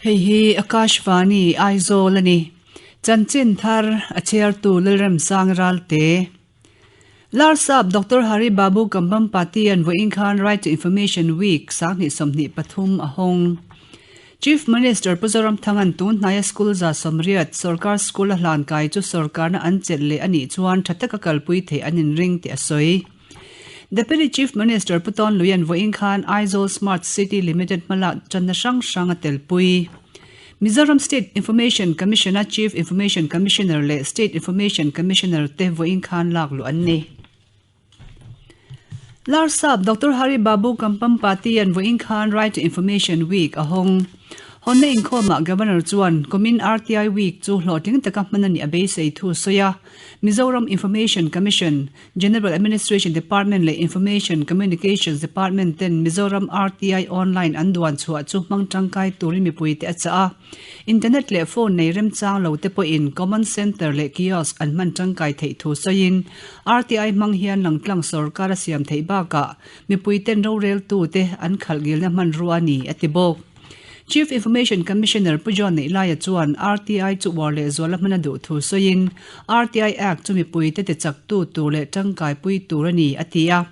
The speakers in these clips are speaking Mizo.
Hei hi Akashvani Aizawl a ni. Chanchin thar a chhiartu Lalremsang Ralte. Larsap Doctor Hari Babu Kambhampati an vawiin khan Right to Information Week 2023 a hawng. Chief Minister Pu Zoramthanga'n tun hnaia school 180 sorkar school a hlan kai chu sorkarna an chelh leh a nih chuan tha taka kalpui theih an inring tih a sawi. Deputy Chief Minister Pu Tawn Luia'n vawiin khan Aizawl Smart City Limited hmalak channa hrang hrang a telpui. Mizoram State Information Commission-a Chief Information Commissioner leh State Information Commissioner te vawiin khan lak luh an ni. Larsap Doctor Hari Babu Kampampati-a'n vawiin khan Right to Information Week a hawng. Hawnna inkhawmah Governor chuan kumin RTI Week chu hlawhtling taka hman a nih a beisei thu a sawi a. Mizoram Information Commission, General Administration Department leh Information Communications Department ten Mizoram RTI Online an duan chhuah chu hmang tangkai turin mipuite a chah a. Internet leh phone nei remchang lo te pawhin Common Centre leh Kiosk an hman tangkai theih thu sawiin RTI hmang hian langtlang sorkar a siam theih bakah mipuiten roreltute an khalhngilna hmanrua a ni, a ti bawk. Chief Information Commissioner Pu John Neihlaia chuan RTI chu uar leh zuala hman a duh thu sawiin, RTI Act chu mipuite tichaktu tur leh tangkaipui tur a ni, a ti a.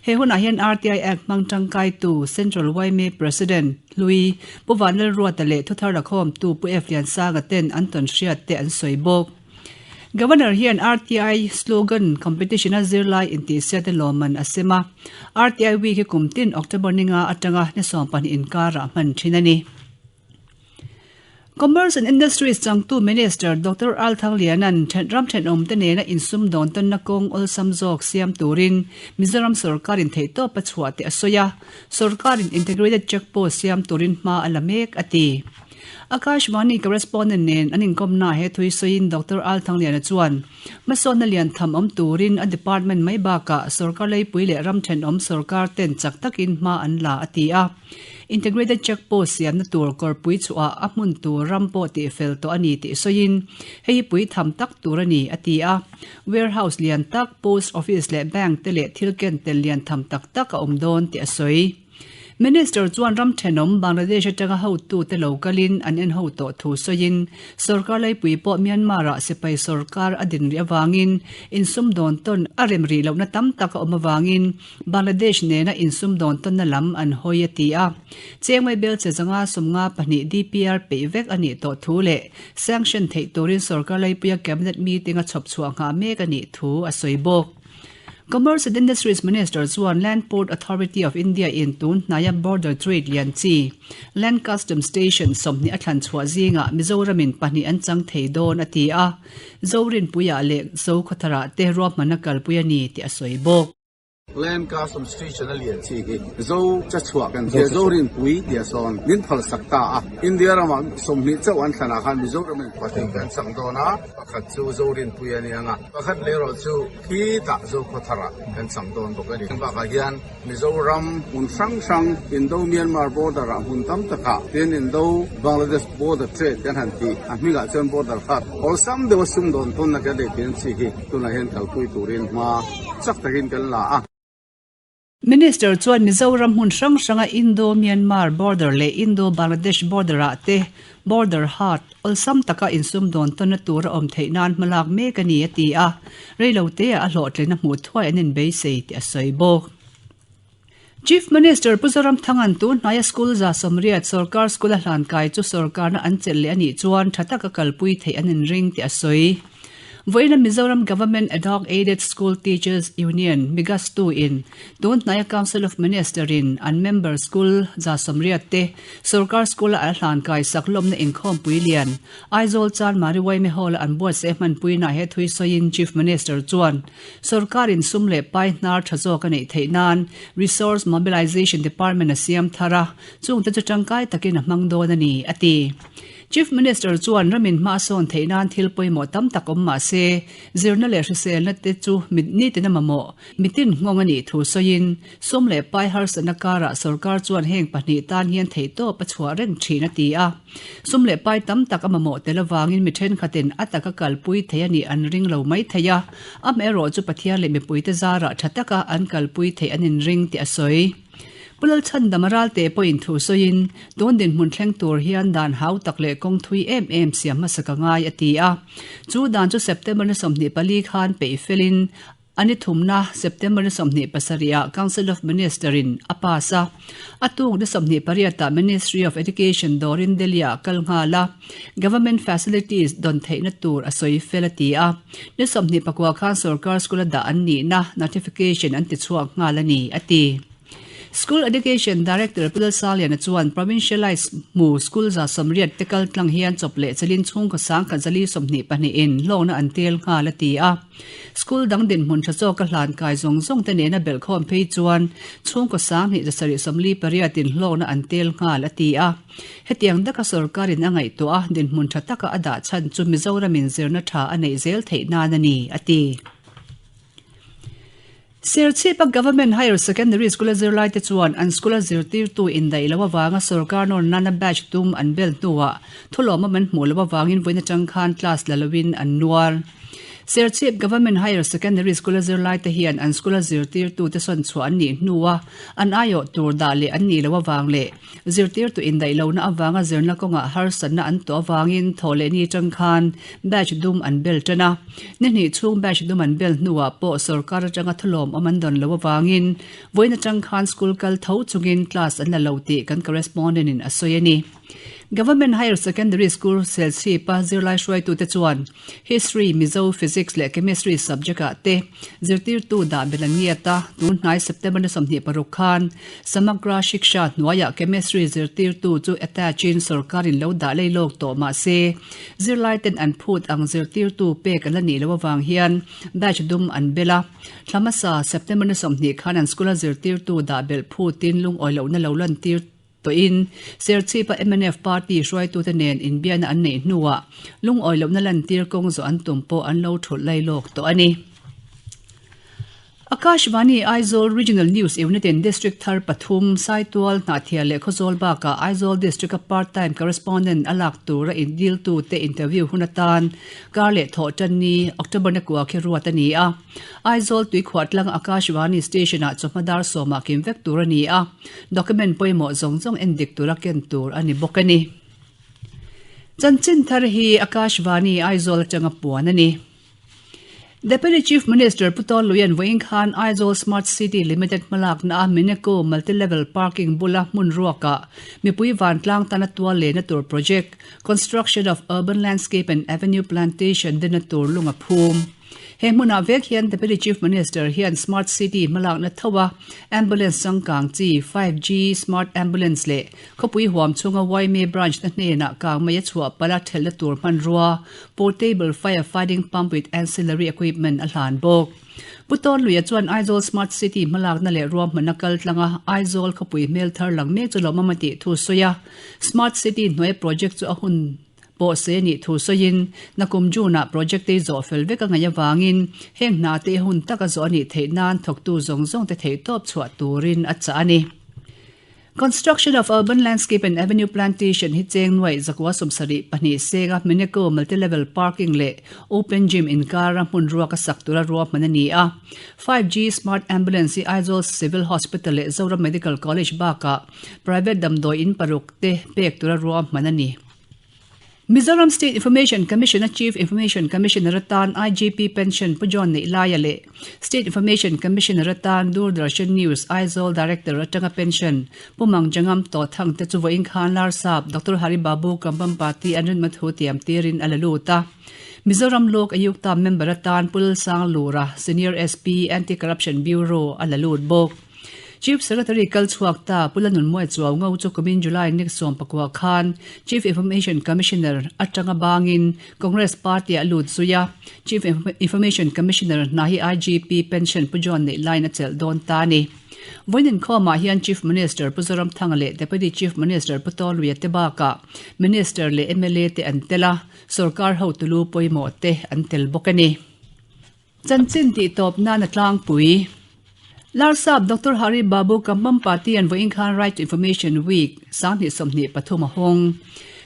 He hunah hian RTI Act hmang tangkaitu Central yma President Hlui Pu Vanlalruata leh thuthar lakhawmtu Pu F Liansanga ten an tawnhriat te an sawi bawk. Governor hian RTI slogan competition a zirlai intihsiate lawmman a sem a, RTI Week hi kum tin October ninga atanga ni 12 inkarah hman thin a ni. Commerce and Industries changtu Minister Doctor Al Thangliana'n ram thenawmte nena insumdawn tawnna kawng awlsam zawk siam turin Mizoram sorkarin theihtawp a chhuah tih a sawi a, sorkarin Integrated Check Post siam turin hma a la mek a ti. Akashvani correspondent nen an inkawmna he thui sawiin Doctor Al Thangliana chuan hmasawnna lian tham awm turin a department mai bakah sorkar leipui leh ram thenawm sorkar ten chak takin hma an la a ti a. Integrated Check Post siamna tur kawrpui chhuah a hmun tur ram pawh tihfel tawh a ni tih sawiin hei hi pui tham tak tur a ni a ti a. Warehouse lian tak, post office leh bank te leh thil ken tel lian tham tak tak a awm dawn tih a sawi. Minister chuan ram thenawm Bangladesh atanga hotute lo kalin an en ho tawh thu sawiin, sorkar laipui pawh Myanmar-ah sipai sorkar a din rih avangin insumdawn tawn a rem rih lohna tam tak a awm avangin Bangladesh nena insumdawn tawnna lam an hawi a ti a. Chengmai bel che zanga 52 DPR peih vek a nih tawh thu leh sanction theih turin sorkar laipuia cabinet meeting a chhawp chhuah nghah mek a nih thu a sawi bawk. Commerce and Industries Minister chuan Land Port Authority of India in tun hnaia Border Trade lian chi Land Custom Station 20 a thlan chhuah zingah Mizoramin pahnih an chang thei dawn a ti a, Zorinpuiah leh Zokhawtharah te ruahmanna kalpui a ni tih a sawi bawk. Land Custom Station a lian chi hi Zo chachhuah kan tia Zorinpui tia sawn min phalsak ta a, India ramah 20 chauh an thlanah khan Mizoramin pahnih kan chang dawn a, pakhat chu Zorinpui a ni ang a, pakhat leh erawh chu Khitah Zokhawtharah kan chang dawn bawk a ni. Heng bakah hian Mizoram hmun hrang hrang Indo-Myanmar border-ah hmun tam takah tin Indo-Bangladesh border trade kan han tih a hmingah chuan border kha awlsam deuha sumdawn tawnna kan nei thin chi hi tunah hian kalpui turin hma chak takin kan la a. Minister chuan Mizoram hmun hrang hranga Indo-Myanmar border leh Indo-Bangladesh border-ah te border haat awlsam taka insumdawn tawnna tur a awm theih nan hmalak mek a ni a ti a, reiloteah a hlawhtlin a hmuh thuai an inbeisei tih a sawi bawk. Chief Minister Pu Zoramthanga'n tun hnaia school 180 sorkar school a hlan kai chu sorkarna an chelh leh a nih chuan tha taka kalpui theih an inring tih a sawi. Vawiina Mizoram Government Ad Hoc Aided School Teachers Union, MIGASTU, in tun hnaia Council of Minister in an member school 180 te sorkar school a a hlan kai sak lawmna inkhawmpui lian Aizawl Chanmari Yma Hall a an buatsaih hmanpuinaah he thui sawiin Chief Minister chuan sorkar in sum leh pai hnar tha zawk a neih theih nan Resource Mobilisation Department a siam thar a, chungte chu tangkai takin a hmang dawn a ni, a ti. Chief Minister chuan ramin hma sawn theih nan thil pawimawh tam tak awm mah se, zirna leh hriselna te chu mit nitin a mamawh, mitin nghawng a nih thu sawiin, sum leh pai harsatna karah sorkar chuan heng pahnih tan hian theihtawp a chhuah reng thin a ti a. Sum leh pai tam tak a mamawh tel avangin mi thenkhatin a taka kalpui thei a nih an ring lo mai thei a, amaherawh chu Pathian leh mipuite zarah tha taka an kalpui theih an inring tih a sawi. Pu Lalchhandama Ralte pawhin thu sawiin, tun dinhmun thleng tur hian dan hau tak leh kawng thui em em siam hmasa ka ngai a ti a. Chu dan chu September ni 24 khan peih felin A ni thumna, September ni 27 ah Council of Minister in a pass a. A tuk ni 28 ah Ministry of Education dawrin Delhi ah kal nghal a, Government facilities dawn theihna tur a sawi fel a ti a. Ni 29 khan sorkar school a dah an nihna notification an ti chhuak nghal a ni, a ti. School Education Director Pu Lalsaliana chuan Provincialised hmu school 80 te kal tlang hian chawp leh chelin chhungkaw 1124 in hlawkna an tel nghal a ti a. School dang dinhmun tha zawka hlan kai zawng zawng te nena belhkhawm phei chuan chhungkaw 2748 in hlawkna an tel nghal a ti a. Hetiang daka sorkarin a ngaihtuah a, dinhmun tha taka a dah chhan chu Mizoramin zirna tha a neih zel theih nan a ni, a ti. Serchhipa Government Higher Secondary School-a zirlaite chuan an school-a zirtirtu indaih loh avanga sorkar nawr nana batch tum an bel hnuah thulawmawm an hmuh loh avangin vawiin atang khan class la loin an nuar. Serchhip Government Higher Secondary School-a zirlaite hian an school-a zirtirtute sawn chhuah an nih hnua an aiawh tur dah leh an nih loh avang leh zirtirtu indaih lohna avanga zirna kawngah harsatna an tawh avangin thawhlehni atang khan Batch dum an bel tan a, ni hnih chhung batch dum an bel hnuah pawh sorkar atanga thulawm awm an dawn loh avangin vawiin atang khan school kal tho chungin class an la lo tih kan correspondent in a sawi a ni. Government Higher Secondary School Serchhip-a zirlai hruaitute chuan History, Mizo, Physics leh Chemistry subject ah te zirtirtu dah bel an ngiat a, tun hnai September ni 26 khan Samagra Shiksha hnuaiah Chemistry zirtirtu chu attach in sorkarin lo dah lei lawk tawh mah se Zirlaiten an phut ang zirtirtu pek an la nih loh avang hian batch dum an bel a. Thla hmasa September ni 20 khan an school-a zirtirtu dah belh phutin lungawi lohna lo lantir tawhin Serchhipa mnf party hruaitute nen inbiakna an neih hnuah lungawi lohna lantir kawng zawh an tum pawh an lo thulh lailawk tawh a ni. Akashvani Aizawl Regional News Unit in District thar pathum, Saitual, Hnahthial leh Khawzawl bakah Aizawl District-a Part Time Correspondent a lak tura indiltute interview hun atan kar leh thawh tan ni, October na kua khi ruat a ni a. Aizawl Tuikhuahtlang Akashvani Station-ah chawhma dar sawmah kim vek tur a ni a, document pawimawh zawng zawng endik tura ken tur a ni bawk a ni. Chanchin thar hi Akashvani Aizawl atanga puan a ni. Deputy Chief Minister Pu Tawn Luian vawiin khan Aizawl Smart City Limited hmalakna a Mineco Multi Level Parking bula hmun ruakah mipui vantlang tana tual lehna tur project Construction of Urban Landscape and Avenue Plantation dina tur lung a phum. He hmunah vek hian Deputy Chief Minister hian Smart City hmalakna tho a Ambulance changkang chi 5G Smart Ambulance leh Khawpui huam chhunga YMA Branch na hnenah kang mai a chhuah palh a thelhna tur hmanrua Portable Fire Fighting Pump with Ancillary Equipment a hlan bawk. Pu Tawnluia chuan Aizawl Smart City hmalakna leh ruahmanna kal tlanga Aizawl khawpui hmel thar lang mek chu lawmawm a tih thu sawi a, Smart City hnuaia project chu a hun pawh se a nih thu sawiin, nakum June-ah project te zawh fel vek a ngaih avangin heng hna te hun taka zawh a nih theih nan thawktu zawng zawng te theihtawp chhuah turin a chah a ni. Construction of Urban Landscape and Avenue Plantation hi cheng nuaih 172 senga Mineco Multi-Level Parking leh Open Gym inkara hmun ruaka sak tura ruahman a ni a. 5G Smart Ambulance hi Aizawl Civil Hospital leh Zoram Medical College bakah private damdawi in paruk te pek tura ruahman a ni. Mizoram State Information Commission-a Chief Information Commissioner atan IGP Pension Pu John Neihlaia leh State Information Commissioner atan Doordarshan News Aizawl Director atanga pension Pu Mangjangam Tawthang te chu vawiin khan Larsap Doctor Hari Babu Kambhampati an rinma thu tiam tirin a la lut a. Mizoram Lok Ayukta member atan Pu Lalsanglura, Senior SP, Anti-Corruption Bureau a la lut bawk. Chief Secretary kal chhuak ta Pu Lanunmuai Chuau Ngo chu kumin July ni 19 khan Chief Information Commissioner atanga bangin Congress Party ah lut zui a, Chief Information Commissioner hna hi IGP pension Pu John neih laiin a chelh dawn ta a ni. Vawiin inkhawmah hian Chief Minister Pu Zoramthanga leh Deputy Chief Minister Pu Tawlruia te bakah Minister leh mla te an tel a, sorkar hotulu pawimawh te an tel bawk a ni. Chanchin tih tawp nan a tlangpui. Larsap Doctor Hari Babu Kambhampati an vawiin khan Right to Information Week 2023 a hawng.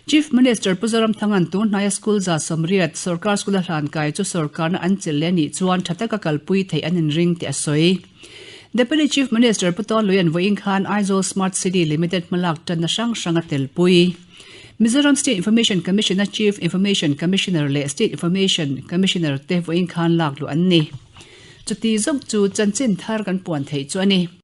Chief Minister Pu Zoramthanga'n tun hnaia school 180 sorkar school a hlan kai chu sorkarna an chelh leh a nih chuan tha taka kalpui theih an inring tih a sawi. Deputy Chief Minister Pu Tawnluia'n vawiin khan Aizawl Smart City Limited hmalak tanna hrang hrang a telpui. Mizoram State Information Commission-a Chief Information Commissioner leh State Information Commissioner te vawiin khan lak luh an ni. Chuti zawk chu chanchin thar kan puan theih chu a ni.